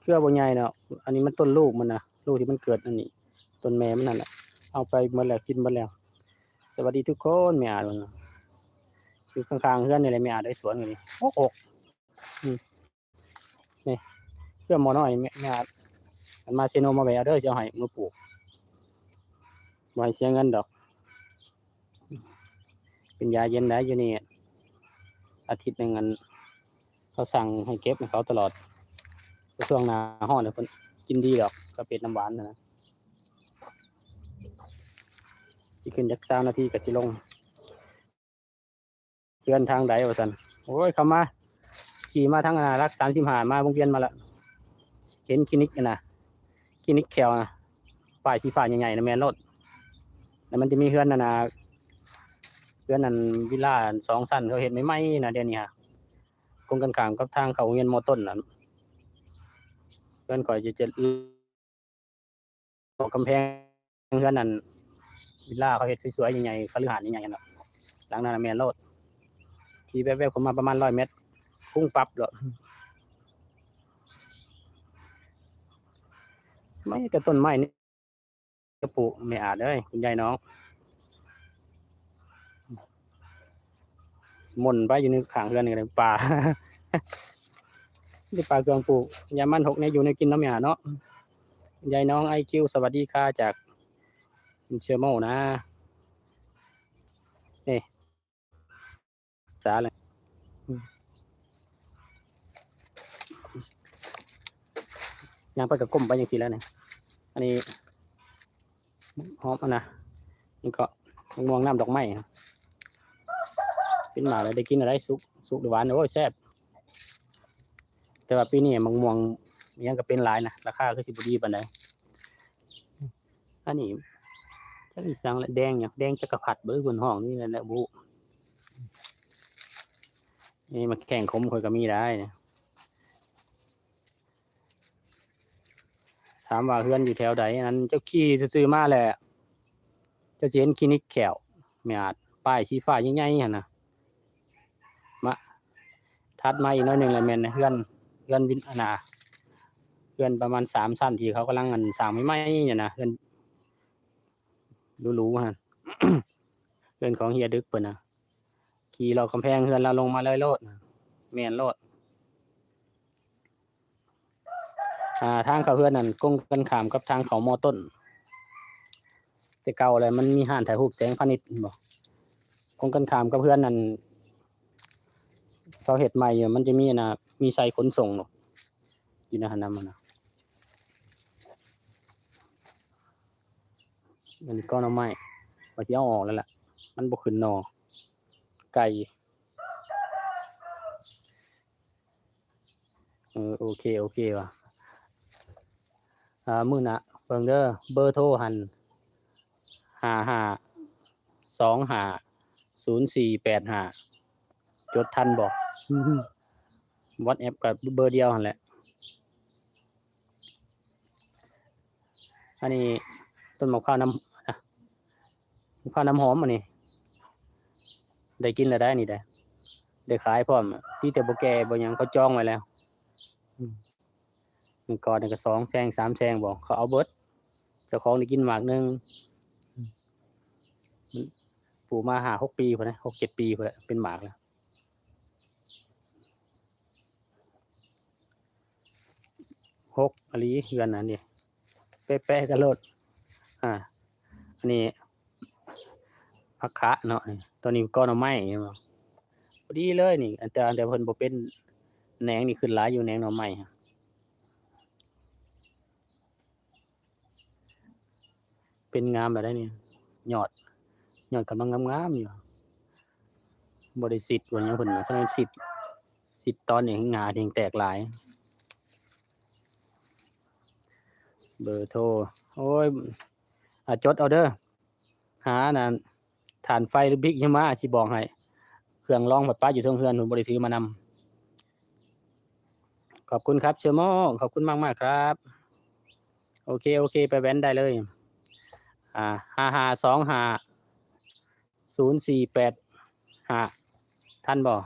ເຄືອບໍ່ໃຫຍ່ດອກ. ອັນນີ້ມັນຕົ້ນລູກມັນນະ ລູກທີ່ມັນເກີດອັນນີ້ ຕົ້ນແມ່ມັນນັ້ນແຫຼະ ເອົາໄປໝົດແລ້ວ ກິນໝົດແລ້ວ. ສະຫວັດດີທຸກຄົນ ແມ່ອາດວ່າ ຢູ່ຂ້າງໆເຮືອນນີ້ແຫຼະ ແມ່ອາດເອີຍ ສວນນີ້ ໂອ້ໂຫ ອືມ ນີ້ ເຄືອໝໍນ້ອຍ ແມ່ ແມ່ອາດ ຄັນມາເຊໂນມາແວ່ເດີ ຊິເອົາໃຫ້ມາປູກ ບໍ່ໃຫ້ເສຍເງິນດອກ. ເປັນຢາເຢັນໄດ໋ ຢູ່ນີ້ ອາທິດໜຶ່ງ ອັນ ເຂົາສັ່ງໃຫ້ເກັບໃຫ້ເຂົາຕະຫຼອດ. ແຕ່ຊ່ວງໜ້າຮ້ອນເພິ່ນກິນດີດອກ ກາເຟດນ້ຳຫວານນະ. ຊິຂຶ້ນຈັກຊາວນາທີກໍຊິລົງ. ເຮືອນທາງໃດວ່າຊັ້ນ? ໂອ້ຍ ເຂົ້າມາ ຂີ່ມາທາງ ອ່າ ຫຼັກສາມສິບຫ້າ ມາວົງວຽນມາລະ ເຫັນຄລີນິກຫັ້ນນະ ຄລີນິກແຂ້ວນະ ປ້າຍສີຟ້າໃຫຍ່ໆນະ ແມ່ນໂລດ. ແລ້ວມັນຈະມີເຮືອນນັ້ນນະ ເຮືອນນັ້ນ ວິລາສອງຊັ້ນ ເຂົາເຮັດໃໝ່ໆນະ ດຽວນີ້ຫະ ກົງກັນຂ້າມກັບທາງເຂົ້າໂຮງຮຽນມໍຕົ້ນນະ. ເຮືອນຂ້ອຍຈະ ຈະ ອອກກຳແພງເຮືອນນັ້ນ ວິລາເຂົາເຮັດສວຍໆ ໃຫຍ່ໆ ຄະລືຫາດໃຫຍ່ໆຫັ້ນນະ. ຫຼັງນັ້ນນະແມ່ນໂລດ ຂີ່ແວບໆເຂົ້າມາປະມານຮ້ອຍແມັດ ປຸ້ງປັບໂລດ. ມີແຕ່ຕົ້ນໄມ້ນີ້ ກະປູກ ແມ່ອາດເອີຍ ຄຸນຍາຍນ້ອງ ໝົນໄປຢູ່ໃນຂ້າງເຮືອນນີ້ກະໄດ້ ປ່າ ມີແຕ່ປ່າເຄື່ອງປູກ. ຢາມັນຫົກແນວຢູ່ແນວກິນເນາະ ແມ່ອາດເນາະ. ຍາຍນ້ອງໄອຄິວ ສະຫວັດດີຄ່າ ຈາກເຊີໂມນະ ເອີ ສາແຫຼະ ອືມ ຍ່າງໄປກະກົ້ມໄປຈັ່ງຊີ້ແຫຼະນີ້. ອັນນີ້ ຫອມອັນນະ ນີ້ກໍໝາກມ່ວງນ້ຳດອກໄມ້ ເປັນໝາກແລ້ວໄດ້ກິນແລ້ວໄດ໋ ສຸກ ສຸກຫຼືຫວານ ໂອ້ຍ ແຊບ. ແຕ່ວ່າປີນີ້ໝາກມ່ວງອີ່ຫຍັງກໍເປັນຫຼາຍນະ ລາຄາຄືຊິບໍ່ດີປານໃດ. ອັນນີ້ຈັກອີ່ຫຍັງລະ ແດງຫຍັງ ແດງຈັກກະພັດບໍ ເພິ່ນຮ້ອງນີ້ແຫຼະ ບໍ່ຮູ້. ນີ້ໝາກແຂ້ງຂົມຂ້ອຍກໍມີໄດ໋. ຖາມວ່າເຮືອນຢູ່ແຖວໃດ? ອັນເຈົ້າຂີ່ຊື່ໆມາແຫຼະ ເຈົ້າຊິເຫັນຄລີນິກແຂ້ວ ແມ່ອາດ ປ້າຍສີຟ້າໃຫຍ່ໆຫັ້ນນະ. ມາ ຖັດມາອີກໜ້ອຍໜຶ່ງແລ້ວແມ່ນເຮືອນ ເຮືອນວິນ ອັນນາ ເຮືອນປະມານສາມຊັ້ນທີ່ເຂົາກຳລັງ ອັນ ສ້າງໃໝ່ໆຫັ້ນນະ ເຮືອນຫຼູໆຫັ້ນ ເຮືອນຂອງເຮຍດຶກເພິ່ນນະ. ຂີ່ເລາະກຳແພງເຮືອນລາວລົງມາເລີຍໂລດ ແມ່ນໂລດ. ອ່າ ທາງເຂົ້າເຮືອນນັ້ນກົງກັນຂ້າມກັບທາງເຂົ້າມໍຕົ້ນ. ແຕ່ເກົ່າແຫຼະ ມັນມີຮ້ານຖ່າຍຮູບແສງພານິດ ເຫັນບໍ່? ກົງກັນຂ້າມກັບເຮືອນນັ້ນ ເຂົາເຮັດໃໝ່ຢູ່ ມັນຈະມີອັນນະ ມີໄຊຂົນສົ່ງຢູ່ໃນຫັ້ນນະ ມັນນະ. ອັນນີ້ກໍໜໍ່ໄມ້ ວ່າຊິເອົາອອກແລ້ວລະ ມັນບໍ່ຂຶ້ນໜໍ່ ໄກ່. ເອີ ໂອເຄ ໂອເຄວ່າ ອ່າ ມື້ໜ້າເບິ່ງເດີ ເບີໂທຫັ້ນ ຫ້າຫ້າສອງຫ້າສູນສີ່ແປດຫ້າ ຈົດທັນບໍ່? ວັອດແອັບກໍເບີດຽວຫັ້ນແຫຼະ. ອັນນີ້ຕົ້ນໝາກພ້າວນ້ຳ ໝາກພ້າວນ້ຳຫອມ ອັນນີ້ໄດ້ກິນແລ້ວໄດ໋ ອັນນີ້ໄດ໋ ໄດ້ຂາຍພ້ອມ ມີແຕ່ບໍ່ແກ່ບໍ່ຫຍັງ ເຂົາຈອງໄວ້ແລ້ວ. ອືມ ມື້ກ່ອນນີ້ກໍສອງແຊງສາມແຊງບໍ ເຂົາເອົາເບິດ ເຈົ້າຂອງໄດ້ກິນໝາກໜຶ່ງ. ອືມ ປູກມາຫ້າຫົກປີພຸ້ນນະ ຫົກເຈັດປີພຸ້ນແຫຼະ ເປັນໝາກແລ້ວ. ຫົກອີ່ຫຼີເຮືອນອັນນີ້ ແປະໆກັນໂລດ. ອ່າ ອັນນີ້ຜັກຂະເນາະ ຕົວນີ້ກໍໜໍ່ໄມ້ ເຫັນບໍ່? ພໍດີເລີຍນີ້ ອັນແຕ່ ອັນແຕ່ເພິ່ນບໍ່ເປັນແໜງນີ້ ຂຶ້ນຫຼາຍຢູ່ແໜງໜໍ່ໄມ້. ເປັນງາມແລ້ວໄດ໋ນີ້ ຍອດ ຍອດກຳລັງງາມໆຢູ່ ບໍ່ໄດ້ຊິດບໍ່ຫຍັງເພິ່ນ ຄັນຊິດ ຊິດຕອນນີ້ຫຍ້າແຮງແຕກຫຼາຍ. ເບີໂທ ໂອ້ຍ ອ່າ ຈົດເອົາເດີ ຫາອັນນັ້ນ ຖ່ານໄຟຫຼືບິກຫຍັງມາ ຊິບອກໃຫ້ ເຄື່ອງລອງໄປປະຢູ່ເທິງເຮືອນພຸ້ນ ບໍ່ໄດ້ຖືມານຳ. ຂອບຄຸນຄັບ ເຊໂມ ຂອບຄຸນມາກໆຄັບ. ໂອເຄ ໂອເຄ ໄປແວ່ນໄດ້ເລີຍ ອ່າ ຫ້າຫ້າສອງຫ້າສູນສີ່ແປດຫ້າ ທັນບໍ່?